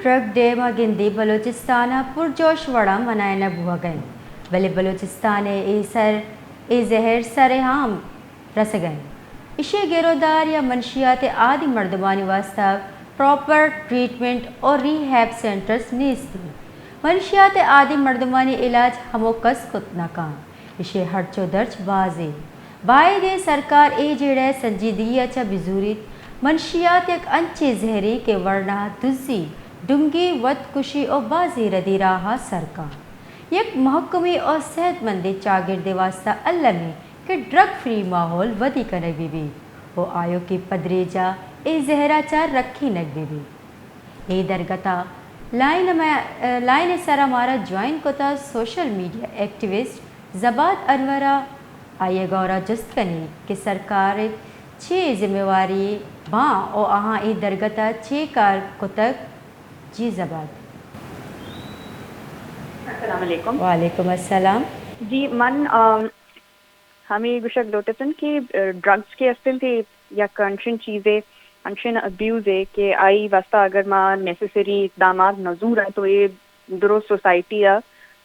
Drug dam ءَ گندی بلوچستان ءَ پرجوش وڑ ءَ منائینگ بوھگ ءَ انت، بلے بلوچستان ءَ اے سر، اے زہر سر عام رسگ ءَ انت۔ ایشی ءِ گرودار یا منشیات ءِ عادی مردمانی واستہ پراپر ٹریٹمنٹ اور ریہیب سینٹرز نیست انت۔ منشیات ءِ عادی مردمانی علاج ہمو کس کت نہ کنت۔ ایشی ءِ ہرچ و درچ بازیں۔ باید انت سرکار اے جیڑہ ءَ سنجیدگی ءَ چہ بزوریت۔ منشیات یک انچیں زہرے کہ ورنا دزی، ڈنگی، وت کشی و بازیں ردی راہ ءَ سر کنت۔ یک مھکمیں و صحت مندیں چاگرد ءِ واستہ المی کہ ڈرگ فری ماحول ودی کنگ بہ بیت و آیوکیں پدریچ ءَ اے زہر ءَ چہ رکینگ بہ بیت۔ اے درگت ءَ لائن ءَ مئے، لائن ءِ سر ءَ مارا جوائن کتگ سوشل میڈیا ایکٹیوسٹ زباد انور ءَ۔ آئی ءَ گورا جست کنیں کہ سرکار ءِ چے ذمہ واری باں و آہاں اے درگت ءَ چے کار کتگ؟ جی زباد۔ السلام علیکم۔ وعلیکم السلام۔ جی، من، ام، ہمے گوشگ لوٹتن کہ، ا، ڈرگز کہ استنت، اے یک انچیں چیزے، انچیں ابیوزے کہ آئی واسطہ اگر ما نیسیسری اقدامات نہ زوراں تو اے درست سوسائٹی ءَ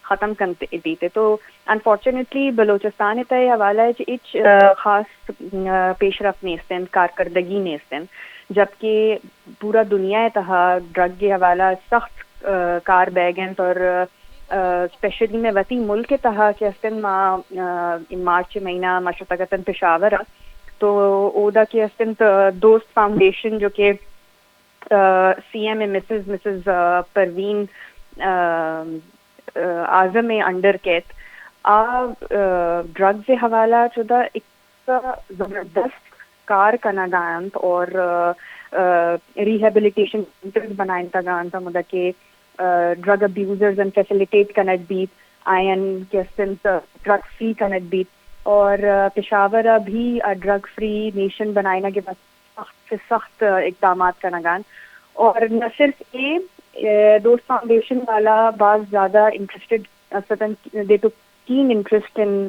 ختم کنت بیت۔ تو انفارچونیٹلی بلوچستان ءِ تہ ءِ حوالہ ءَ چہ ہچ، ا، خاص، ا، پیشرفت نیست انت، کارکردگی نیست انت، جبکہ پورا دنیا ءِ تہا ڈرگ ءِ حوالہ ءَ سخت، ا، کار بیگ انت اور، ا، اسپیشلی مئے وتی ملک ءِ تہا کہ استن ما، ا، مارچ ءِ مہینہ ما شتگ اتن پشاور ءَ، تو اودا کہ استن، ا، دوست فاؤنڈیشن جو کہ، ا، سی ایم ءِ مسز، مسز، ا، پروین، ا، ا، اعظم ءِ انڈر کیت، آ، ا، ڈرگز ءِ حوالہ ءَ چدا یک زبردست کار کنگ ءَ انت اور، ا، ا، ریہیبلیٹیشن سینٹرز بنائینتگ انت، ہمودا کہ، ا، ڈرگ ابیوزرز ان فیسیلیٹیٹ کنگ بیت، آیان کہ استنت ڈرگ فری کنگ بیت اور، ا، پشاور ءَ بھی، ا، ڈرگ فری نیشن بنائینگ ءِ سخت سے سخت اقدامات کنگ ءَ انت۔ اور نہ صرف اے، اے، دوست فاؤنڈیشن والا باز زیادہ انٹرسٹڈ استن، they too can interest in,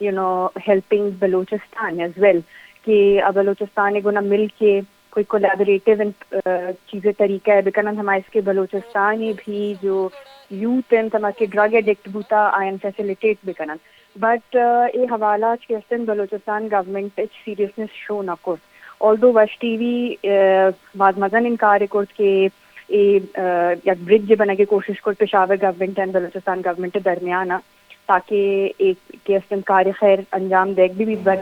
you know, helping Balochistan as well, کہ آ بلوچستان ءِ گونا مل کے کوئی کولیبوریٹو ان، آ، چیزیں طریقہ ءَ بکن انت، ہما اس کہ بلوچستان ءِ بھی جو یوتھ انت، ہما کہ ڈرگ ایڈکٹ بوتا، آیان فیسیلیٹیٹ بکن انت۔ بٹ، آ، اے حوالہ اچ کہ استن بلوچستان گورنمنٹ اچ سیریسنس شو نہ کرت۔ آلدو وش ٹی وی، آ، باز مزن انکار کرت کہ اے، آ، یک برج بنگ ءِ کوشش کرت پشاور گورنمنٹ اینڈ بلوچستان گورنمنٹ درمیان ءَ، تاکہ اے کہ استن کار خیر انجام دیگ بہ بیت، بٹ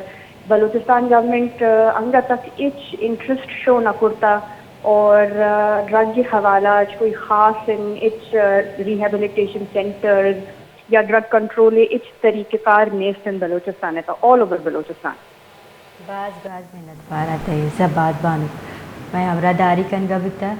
بلوچستان گورنمنٹ، آ، انگت تک اچ انٹرسٹ شو نہ کرتا اور، آ، ڈرگ ءِ حوالہ اچ کوئی خاص ان اچ، آ، ریہیبلیٹیشن سینٹرز یا ڈرگ کنٹرول ءِ ہچ طریقہ کار نیست انت بلوچستان ءِ تہ، آل اوور بلوچستان۔ باز باز منت وار آں تئی زباد بانک، مئے ہمراہ داری کنگا بیتہ۔